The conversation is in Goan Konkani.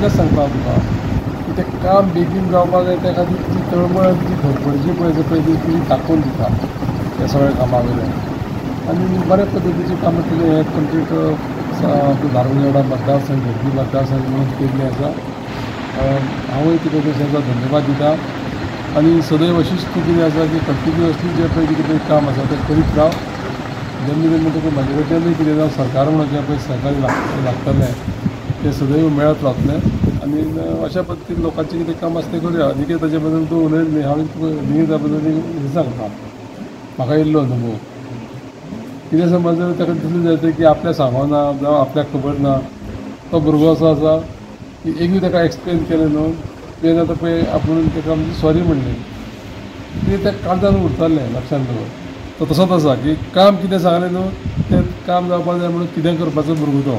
इतलेंच सांगता हांव तुका की तें काम बेगीन जावपाक जाय, त्या खातीर तुजी तळमळ आनी तुजी धडपड जी पळय पळय ती तुजी दाखोवन दिता ह्या सगळ्या कामा वयल्यान. आनी बऱ्या पद्दतीचें कामां तुजें हें कंप्लीट धारगळे मतदारसंघ झेडपी मतदारसंघ म्हणून केल्लें आसा. हांवूय तुका तशें धन्यवाद दिता आनी सदैव अशीच तूं कितें आसा की कंटिन्युअसली जें पळय कितें पळय काम आसा तें करीत राव. जेन्ना जेन्ना तुका म्हाजे कडल्यानूय कितें जावं सरकार म्हणून जें पळय सहकार्य लागतलें तें सदैव मेळत रावतलें. आनी अशा पद्दतीन लोकांचें कितें काम आसा तें करुया. आनी ताजे बद्दल तूं उलयलें न्ही, हांवें तुका न्ही त्या बद्दल हें सांगता म्हाका येयल्लो अनुभव. कितें समज ताका दिसलें जाता की आपल्याक सांगना जावं आपल्याक खबर ना, तो भुरगो असो आसा की एकूय ताका एक्सप्लेन केलें न्हू तुवें आतां पळय आपूण ताका म्हणजे सॉरी म्हणलें, कितें त्या काळजान उरतालें लक्षांत दवर. तो तसोच आसा की काम कितें सांगलें न्हू तें काम जावपाक जाय म्हणून कितें करपाचो भुरगो तो.